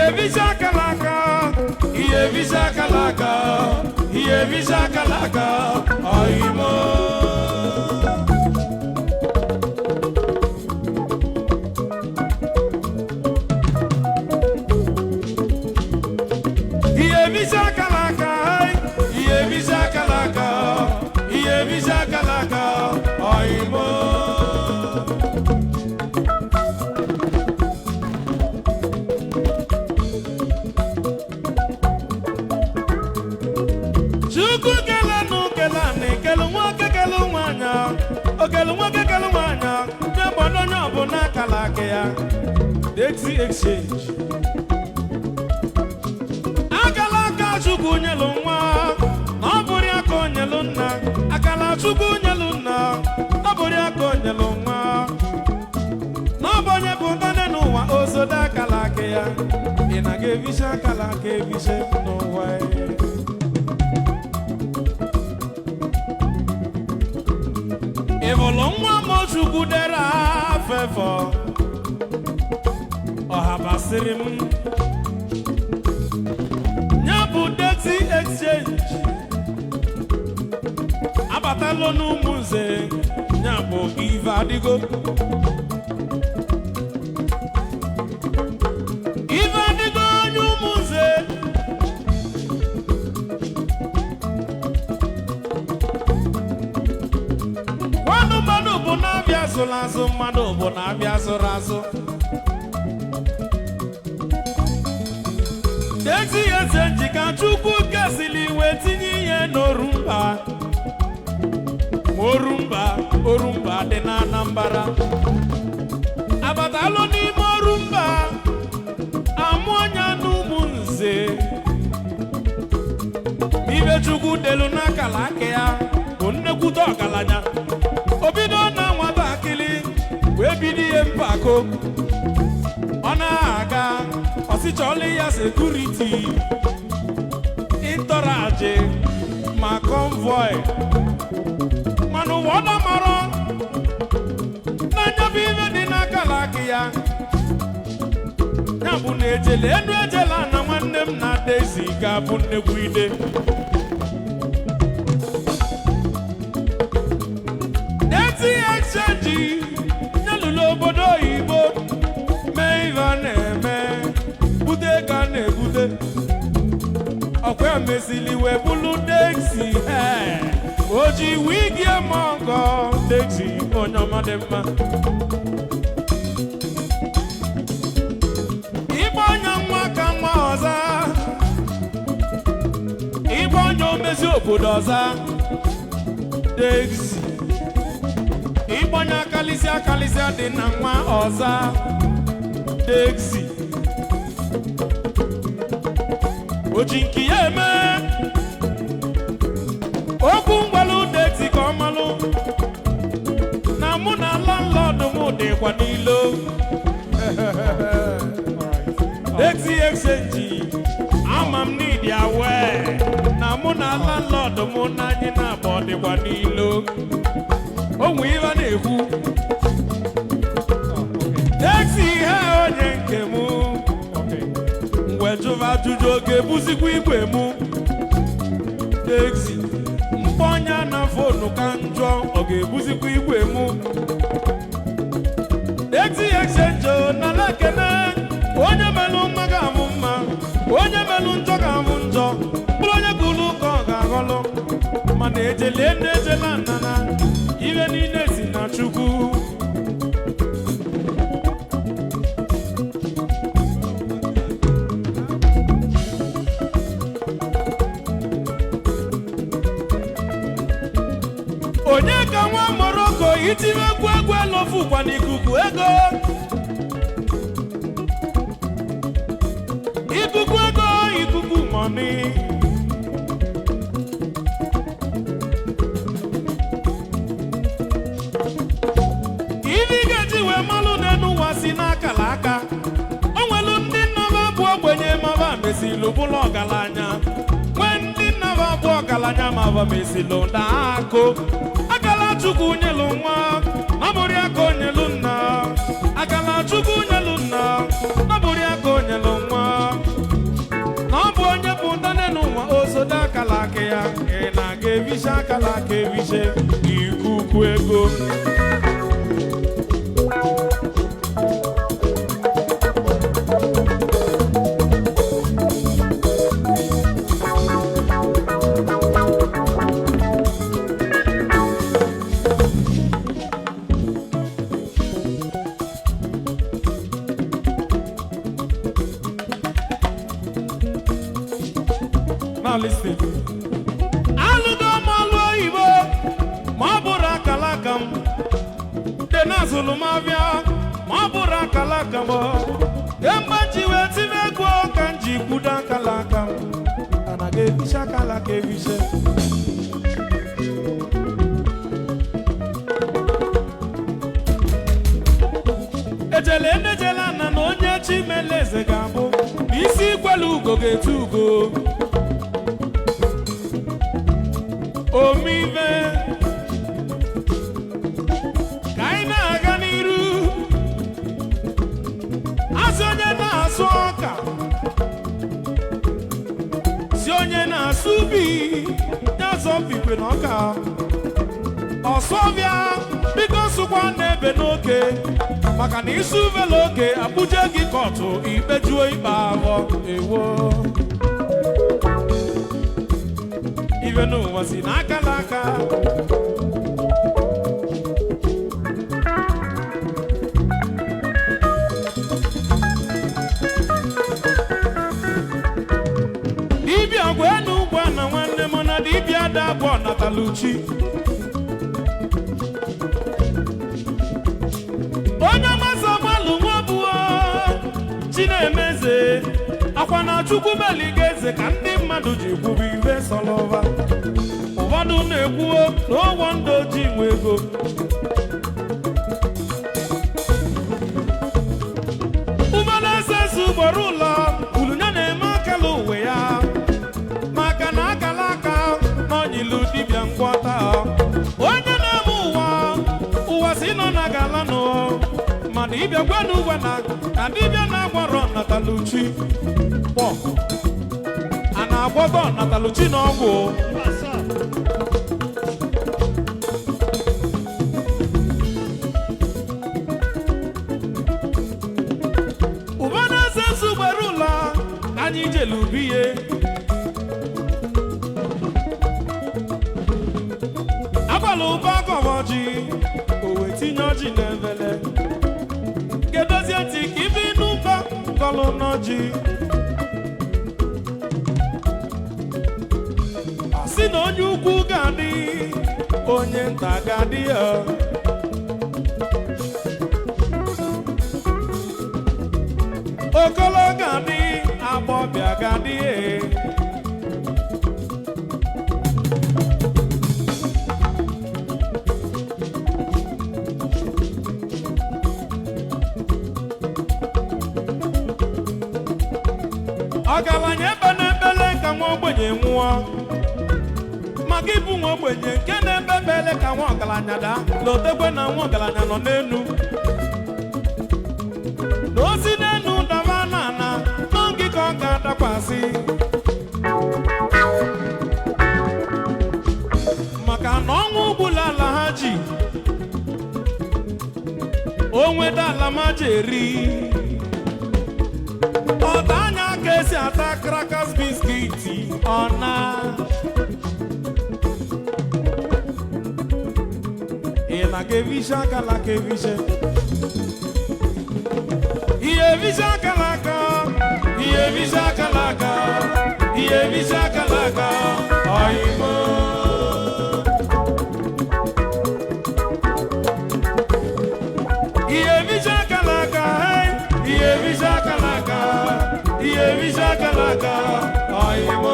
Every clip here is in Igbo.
Ihe visa akalaka, ihe visa akalaka, ihe visa akalaka, ọyịmọ. Ihe visa akalaka, ihe visa akalaka, ihe visa akalaka, ọyịmọ. Chukwu kelenụ kelanị kelu nwoke kelu nwanyị, okelu nwoke kelu nwanyị, nye gbọdọ onye ọbụla akala aka ya. Dexy Exchange. Akala aka Chukwu nyelu nwa, na ọ bụrụ ya ka o nyelu nna. Akala Chukwu nyelu nna, ọ bụrụ ya ka o nyelu nwa. Na ọ bụ onye bụ nne n'ụwa osote akala aka ya. Ị na-aga ebise akala aka ebise n'ụwa ya. Ị bụlụ nwa m Chukwu dere afefọ ọha basịrị m ya bụ Dexy Exchange abatalo n'Ụmụnze, ya bụ ive adịgo, ive adịgo onye Ụmụnze. Nwanụ mmadụ bụ na-abịa zụrụ azụ, mmadụ bụ na-abịa zụrụ azụ. Dexy Exchange ka Chukwu kesili wee tinye ihe n'Orumba, ma Orumba, Orumba dị na Anambra. Abatalụ n'ime Orumba, amụ ọnya n'Ụmụnze. Ibe Chukwu delu n'akala aka ya bụ nnekwute ọgaranya. O bido na nwatakịrị wee bido ihe mpako, ọ na-aga ọsịchọọla ya security ịntọraji ma convoy, mana ụwa ọ marọ n'anya bụ ibe dị n'akala aka ya. Ya bụ na ejele enu ejela na nwanne m na Dexy ga-abụ nnekwu ide. Dexy Exchange nyelụlụ obodo oyibo mee ife a na-eme, bute ka a na-ebute, ọkwa emesili wee bụlụ Dexy. O ji wigi eme ọgọ. Dexy onye ọma dị mma. Ịgba onye nwa ka nwa ọza, ịgba onye omezi obodo ọza. Dexy ịgbanye akalịsịa akalịsịa dị na nwa ọza. Dexy o ji nke ya eme okwu ngwalụ. Dexy ka ọ malụ na mụ na landlord m dịkwa n'ilo. Dexy Exchange, ama m n'ịdị awee na mụ na landlord m na anyị na-abọ dịkwa n'ilo. O nwe ife a na-ekwu. Dexy ha onye nke mụ mgbe jụva ajụjụ oge buzikwa igwe mụ. Dexy mkpọnya na phone ka njọ, ọ ga-ebuzikwa igwe mụ. Dexy Exchange na lekene onye melụ mma ga-amụ mma, onye melụ njọ ga-amụ njọ, mkpụrụ onye kụrụ ka ọ ga-aghọlụ. Mana ejele na ejela nana ibe niile si na Chukwu. Onye ka nwa Moroko itinye egwu egwu elofukwa n'ikuku ego, ikuku ego, ikuku money. Ife ị ga-eji wee malụ n'elu ụwa si n'akala aka. O nwelu ndị nnaba bụ ogbenye maba mesilu bụlụ ọgaranya, nwee ndị nnaba bụ ọgaranya maba mesilu daa akụ. Akala Chukwu nyelu nwa na bụrụ ya ka o nyelu nna. Akala Chukwu nyelu nna na bụrụ ya ka o nyelu nwa. ga-eviche akala aka eviche ikuku ego. Now listen. Alụgo m ọlụ oyibo ma ọ bụrụ akala aka m, dị n'azụlụ m abịa ma ọ bụrụ akala aka m, kemgbe m ji wee tinye ego ka m ji kwudo akala aka m, ana ga-eficha akala aka efiche. Ejele enejela na na onye chi mele eze ga-abụ isi ikwelu ugo ga-etu ugo. Omive ka anyị na-aga n'iru, asị onye na-asụ ọka si onye na-asụ ubi ya zọpikwe na ọka ọsọbịa biko sụkwa n'ebe n'oke, maka na isu vela oke akpụje gị kọtụ ikpe juo ikpe abụọ ewo. Ife n'ụwa si n'aka n'aka. Dibịa gwa enu ugbu a na nwanne m na dibịa da bụ ọnataluchi. Onye mmasị ọgbalụ nwa bụo Chinemeze akwa na Chukwu meliga eze ka ndị mmadụ ji kwubu ife sọlọva. Ụfọdụ na-ekwuo na ụgwọ ndụ ji nwe ego. Ume na-ese ese ugboro ụlọ kwuru ya na-eme akala uwe ya, maka na akala aka n'ọnyilu dibịa ngwọta. Onye na-eme ụwa ụwa si nọ na galanụ, ma dibịa gwenu ụgwa na ka dibịa na-agwọrọ nataluchi kpọ a na-agwọtọ nataluchi na ọgwụ. Ụba na-ese nsọ ugboro ụlọ ka anyị jelu biye. Agbala ụba akọrọ ọjị, o wee tinye ọjị n'evele. Kedozie ntị ka ibe ịnụ ụkọ kọlụ n'ọjị. Asị na onye ukwu ga-adị, onye nta ga-adị ya. Okolo ga-adị, agbọbịa ga-adị ya. Ọgaranya ebe na-ebele ka nwa ogbenye nwụọ, maka ịbụ nwa ogbenye nke na-ebe ebele ka nwa ọgaranya daa, lotekwe na nwa ọgaranya nọ n'enu. Na osi n'enu daba n'ala, n'oge ka ọ ga-adakwasị. Maka na ọnwụ gbula ala ha ji, o nweta ala ma ji eri. Ọta anya ka esi ata crackers biskiti ọ na. Ị na-aga eviche akala aka eviche. Ihe eviche akala aka, ihe eviche akala aka, ihe eviche akala aka, ọyịbo. Ihe eviche akala aka, hey, ihe eviche akala aka, ihe eviche akala aka, ọyịbo.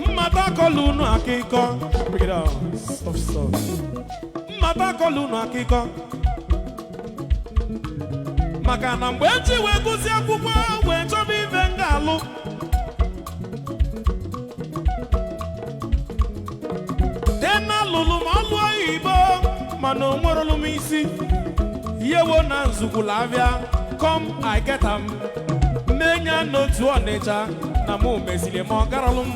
Mmata kọlụ unu akịkọ. Bring it down. Soft, soft. Mmata kọlụ unu akịkọ. Maka na mgbe m ji wee gụsị akwụkwọ wee chọba ife m ga-alụ, Dena lụrụ m ọlụ oyibo. Mana o nwerolu m isi yewo na nzukwula abịa come I get am mmenya n'otu Ọnịcha na mụ meziri ma ọ garọlụ m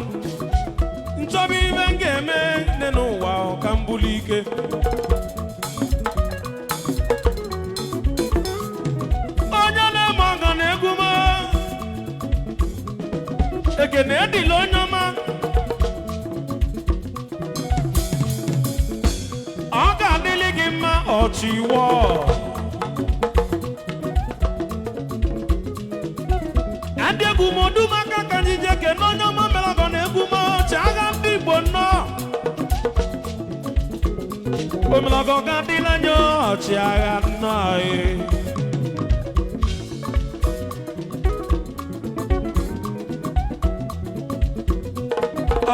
nchọba ibe m ga-eme nne n'ụwa ka m bulu ike. Onye na-eme ọgọ na egwu m ekene edila onye ọma ọ ga-adịlị gị mma ọchịwọ. Ndị egwu m odumaka ka anyị ji ekene onye ọma mere ọgọ na egwu m ọchị agha ndị Igbo nnọọ omelọgọ ga-adịla anya ọchịagha nnọọ ee.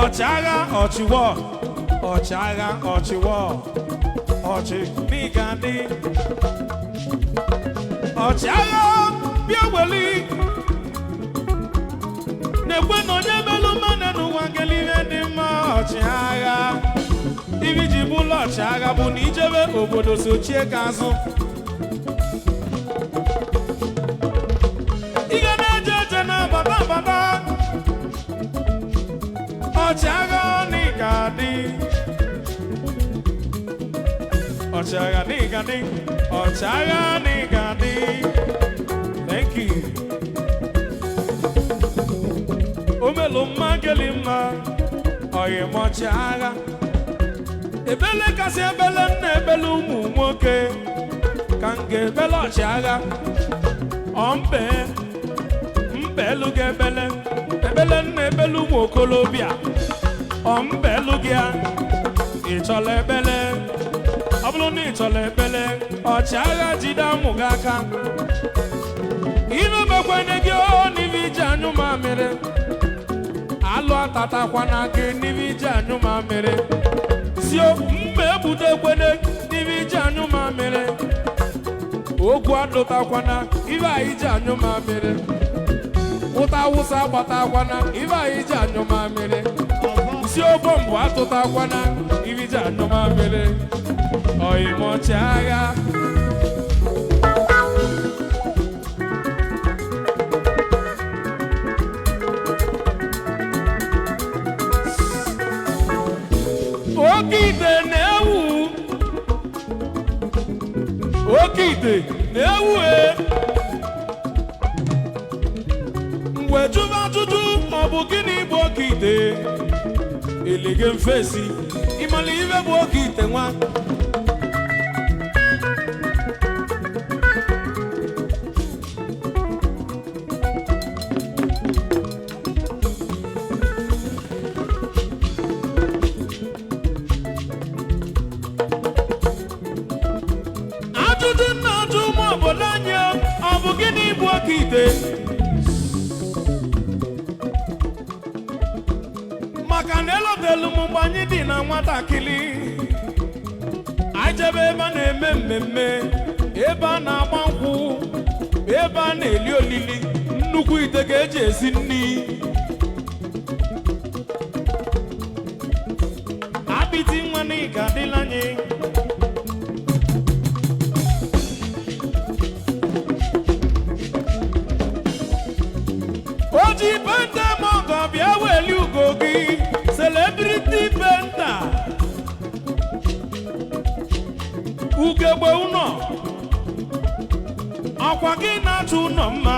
Ọchịagha ọchịwọ ọchịagha ọchịwọ ọchị n'ịga dị ọchịagha bịa weli na-ekwe na onye melu mmanụ n'ụwa ngele ihe dị mma. Ọchịagha ibi ji bụlụ ọchịagha bụ na ijebe obodo sochie ka azụ ị ga na-eje eje na-abata abata. Ọchịagha n'ịga dị ọchịagha n'ịga dị ọchịagha n'ịga dị. Thank you. Omelu mma geli mma ọyịm ọchịagha ebele kasị ebele nna ebele ụmụ nwoke ka m ga-ebele ọchịagha ọ mbe mbe elu gị ebele ebele nna ebele ụmụ okolobịa ọ mbe elu gị a ị chọrọ ebele ọ bụrụ na ị chọrọ ebele ọchịagha jide amụ gị aka ime mekwene gị o n'ife iji anyụ mamịrị alụ atatakwana gị n'ife iji anyụ mamịrị sio mma egbute ekwene n'ife iji anyụ mamịrị okwu adụtakwana ife anyị ji anyụ mamịrị ụta awụsa agbatakwana ife anyị ji anyụ mamịrị si bọmbụ atụtakwana ife ji anyụ mamịrị ọyịmọchịagha. Oke ite na-ewu oke ite na-ewu e mgbe jụba ajụjụ ọ bụ gịnị bụ oke ite elege mfesi ịmala ibe bụ oke ite nwa. Ajụjụ nna ajụ ụmụ obodo anyị ọ bụ gịnị bụ oke ite maka na elotelu m mgbe anyị dị na nwatakịrị anyị jebe ebe a na-eme mmemme ebe a na-agba nkwụ ebe a na-eli olili nnukwu ite ka eji esi nri apịtị nwa na ịga adịla anyị. Oji penta mọgọ bịa weli ugo gị celebrity penta ugegbe ụnọ ọkwa gị na-achọ ụnọ mma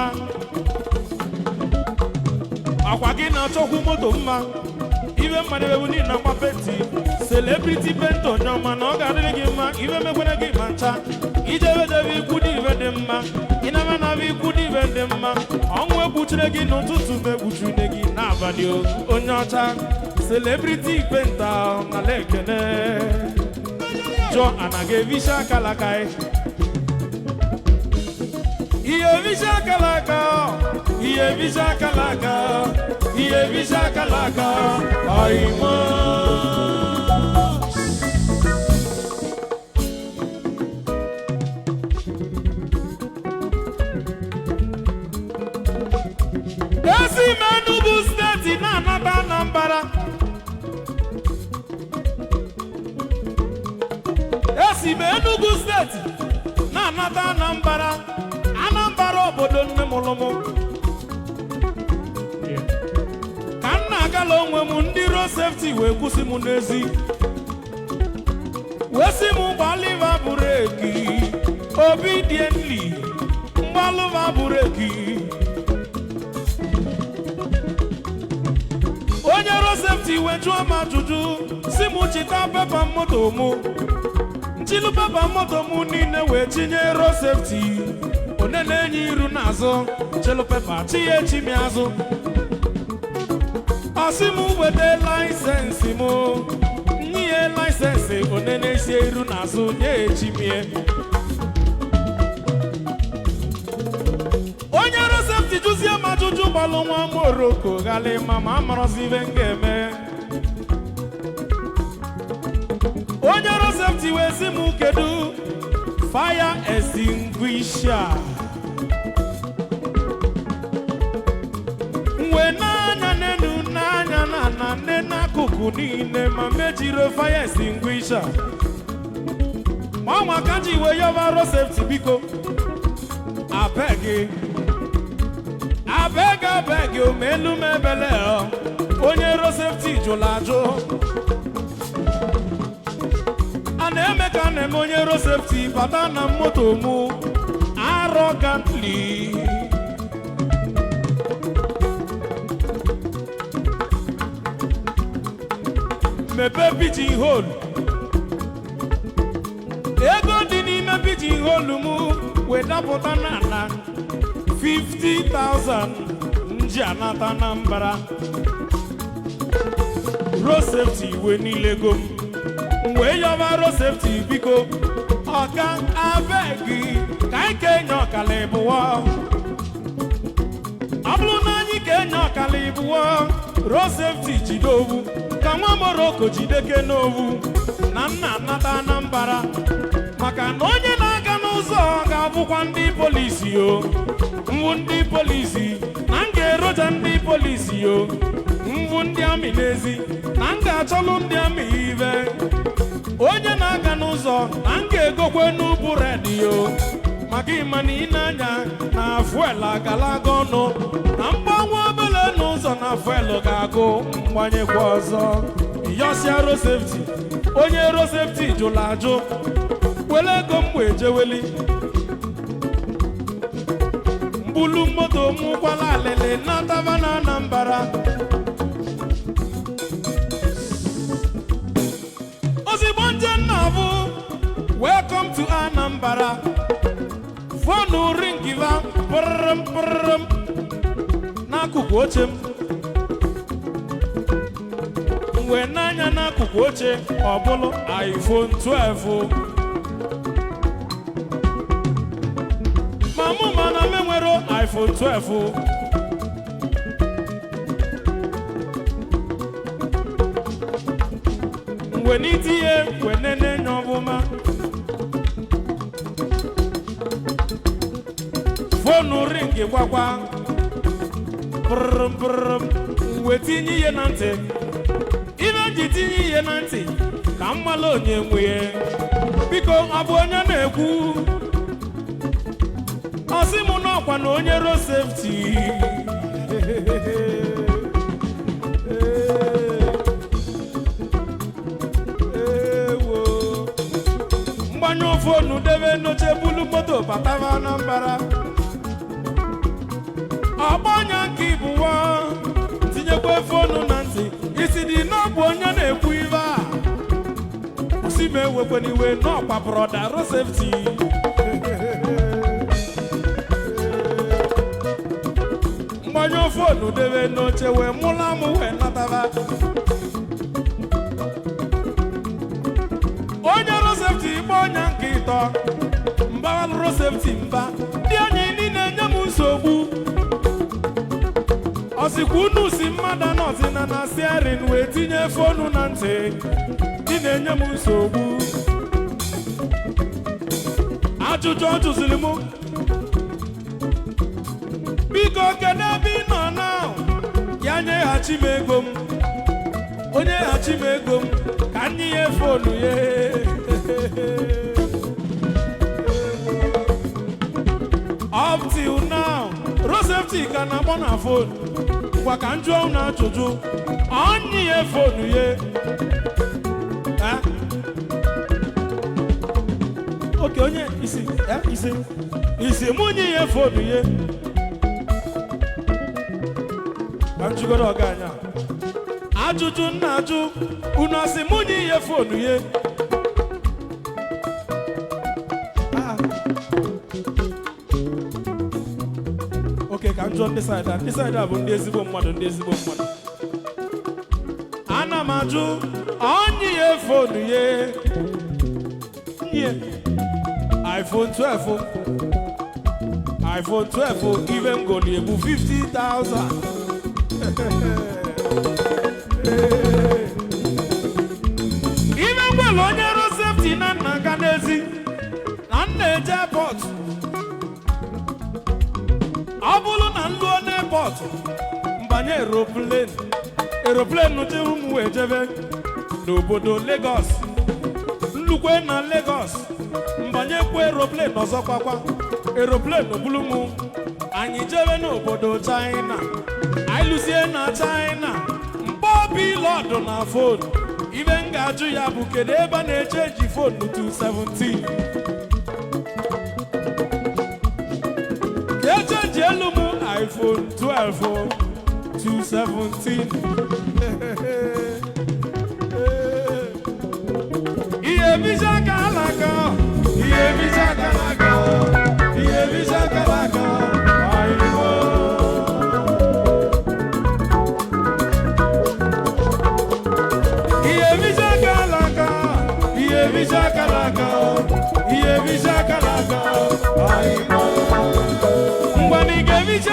ọkwa gị na-achọkwu moto mma ibe mmadụ ebebu niile na-agba penti celebrity penta onye ọma na ọ ga-adịrị gị mma ibe mekwere gị ma ncha ijebedebe ikwu dị ibe dị mma ịnaba naba ikwu dị ibe dị mma ọnwụ egbuchire gị n'ụtụtụ ma egbuchire gị n'abalị onye ọcha celebrity penta nala ekene jụọ anaghị evicha akalaka ihe evicha akalaka ihe evicha akalaka ihe evicha akalaka ọyịmọ. Esi m Enugu steeti na-anata Anambra esi Esi m Enugu Steeti na-anata Anambra, Anambra obodo nne mụrụ m. Ka m na-agala onwe m, ndị road safety wee kwụsị m n'ezi, wee sị m gbalịva brake obediently. Mgbalụva brake, onye road safety wee jụọ m ajụjụ, si m chịta paper moto mụ. Nchilu paper moto mụ niile wee tinye road safety. One na-enye iru n'azụ, chilu paper chi ya echi mi azụ. Ọsị m weta licence m, nye licence. One na-esi iru n'azụ, nye echimie. Onye road safety jụzie m ajụjụ gbalụ nwa moroko ghali ma ma amarọzi ibe m ga-eme. Onye road safety wee sị m, "Kedu fire extinguisher?" Wee n'anya n'enu, n'anya na na nne n'akụkụ niile, ma mejiro fire extinguisher. Ma ọnwa ka ji wee yọba road safety, "Biko, abeg, abeg, abeg, omelu m ebele." Ọ onye road safety jụrụ ajụ. A na-eme ka a na-eme, onye road safety bata na moto mụ arrogantly. Mepee pigeon hole, ego dị n'ime pigeon hole mụ wee dapụta n'ala, 50,000 nji anata Anambra. Road safety wee niile go m wee yọba road safety, "Biko ọga, abeg, ka anyị kenye ọkala ịbụọ. Ọ bụrụ na anyị kenye ọkala ịbụọ, road safety jide owu, ka nwa moroko jideke n'owu na nna anata Anambra, maka na onye na-aga n'ụzọ ga-abụkwa ndị polisi o mwụ ndị polisi na m ga-eroja ndị polisi o mvụ ndị amị n'ezi, na m ga-achọlụ ndị amị ibe. Onye na-aga n'ụzọ na m ga-egokwe n'ubu redio, maka ịma na ị na-anya na fuel agalaga ọnụ, na mgbanwe obele n'ụzọ na fuel ga-agụ mgbanyekwa ọzọ." Yọsịa road safety, onye road safety jụrụ ajụ, were ego m wee jeweli mbulu moto m kwala alịlị nataba na Anambra. Ozigbo nje nna bụ "Welcome to Anambra", phone ringiva pụrụm pụrụm n'akụkụ oche m. Wee n'anya n'akụkụ oche, ọ bụlụ iPhone 12. Ma mụ mana m enwero iPhone 12. Mgbe n'itinye wee nene nya ọbụma, phone ring gwagwa pụrụm pụrụm, wee tinye ihe na ntị. Ibe ji tinye ihe na ntị ka m mara onye nwe. "Biko, ọ bụ onye na-ekwu?" Ọ sị m n'ọkwa na onye road safety. Ewo, mgbanyụ phone, debe n'oche, bulu moto bataba Anambra. Ọgbọnya nke ịbụwa, tinyekwa phone na ntị, isi dị n'ọbụ onye na-ekwu ibe a. Kwụsị m, ewekwana iwe, n'ọkwa brother road safety. Mgbanyụ phone, debe n'oche, wee mụla m wee nataba. Onye road safety gba ọnya nke ịtọ, mba road safety, mba ndị anyị niile nye m nsogbu. Ọsịkwa unu si mmadụ anọzi na steering wee tinye phone na ntị, ndị na-enye m nsogbu. Ajụjụ ọ jụziri m, "Biko, kedu ebe ị nọ na?" Ya nyeghachi m ego m, onye ghachi m ego m ka m nye phone ya. Up till now, road safety ka na-akpọ na phone. Gwa ka m jụọ unu ajụjụ, onye ya phone ye? Eh? Oke onye isi, eh, isi isi mụ nye ya phone ye? Ka m jụgoro ọga anya ajụjụ m na-ajụ unu, asị mụ nye ya phone ye? Ah. Oke, ka m jụọ ndị side a. Ndị side a bụ ndị ezigbo mmadụ, ndị ezigbo mmadụ. Ana m ajụ, onye ya phone ye? Nye iPhone 12, iPhone 12, ife m goli ebu 50,000. Ife ngwere onye road safety na nna aga n'ezi na nna eje airport, ọ bụrụ na m luo n'airport, mbanye aeroplane, aeroplane jere m wee jebe n'obodo Lagos. Nlukwe na Lagos, mbanyekwa aeroplane ọzọ, kwakwa aeroplane bulu m, anyị jebe n'obodo China. Anyị lụzie na China, mkpọ bilọdụ na phone. Ibe m ga-ajụ ya bụ, kedu ebe a na-echange phone 217 ka echange elu m iPhone 12 217? Ihe bija ka alaka, ihe bija ka alaka, ihe bija ka alaka, ayiwo. Ihe bija ka alaka, ihe bija ka alaka, ihe bija ka alaka, ayiwo. Ngwa na ị ga-ebicha.